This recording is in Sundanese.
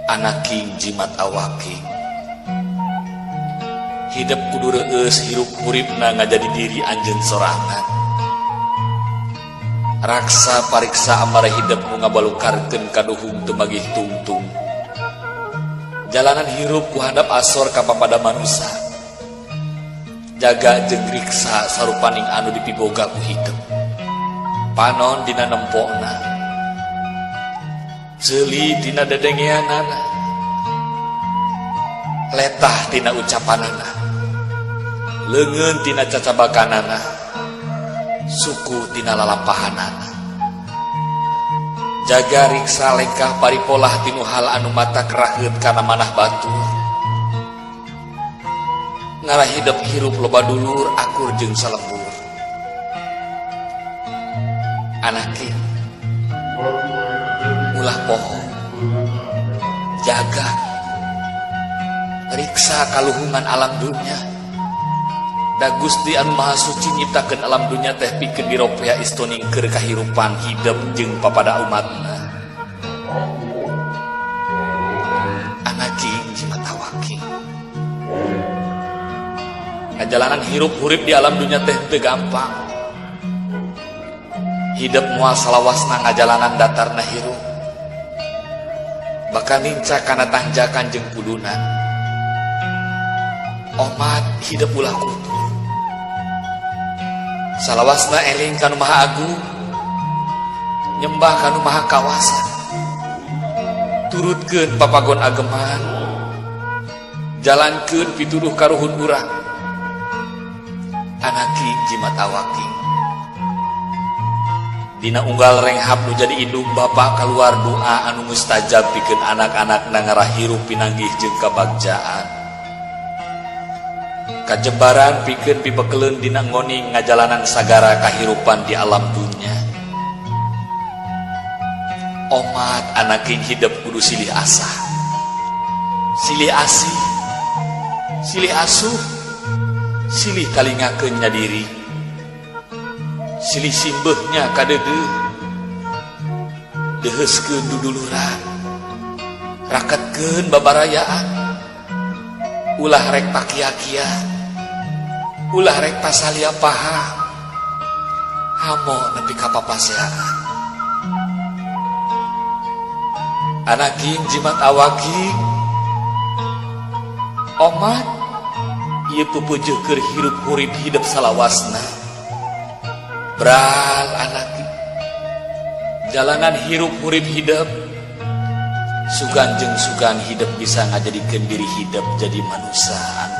Anaking jimat awaking, hidep kudu reueus, hirup huripna ngajadi diri anjeun sorangan. Raksa pariksa amara hidep nu ngabalukarkeun kaduhung teu magih tungtung. Jalanan hirup ku handap asor ka papada manusa. Jaga jeung riksa sarupaning anu dipiboga ku hidep. Panon dina nempona, ceuli dina dedengeanana, letah tina ucapanana, leungeun tina cacabakanana, suku tina lalampahanana. Jaga riksa lengkah paripolah tinu hal anu matak raheut kana manah batur. Ngarah hidep hirup loba dulur, akur jeung salembur. Anaking, ulah poho, jaga riksa kaluhungan alam dunya. Da Gusti anu Maha Suci nyiptakeun alam dunya teh pikeun diropea istoning keur kahirupan hidep jeung papada umatna. Anaking jimat awaking, ngajalanan hirup hurip di alam dunya teh teu gampang. Hidep moal salawasna ngajalanan datarna hirup, bakal nincak kana tanjakan jeung pudunan. Omat hidep ulah kutur, salawasna eling kanu Maha Agung, nyembah kanu Maha Kawasa, turutkeun papagon ageman, jalankeun pituduh karuhun urang. Anaking jimat awaking, dina unggal renghap nu jadi indung bapa kaluar doa anu mustajab pikeun anak-anak ngarah hirup pinanggih jeung kabagjaan, kajembaran pikeun pibekeleun dina ngoning ngajalanan sagara kahirupan di alam dunya. Omat anaking, hidep kudu silih asah, silih asih, silih asuh, silih talingakeun nya diri, silih simbeuhnya kadeudeuh, deuheuskeun duduluran, raketkeun babarayaan. Ulah rek pakia-kia, ulah rek pasalia paha, hamo nepi ka papaseaan. Anaking jimat awaking, omat ieu pupujuh keur hirup hurip hidep salawasna. Bral anaki, jalanan hirup hurip hidep sugan jeung sugan hidep bisa ngajadikeun diri hidep jadi manusia anu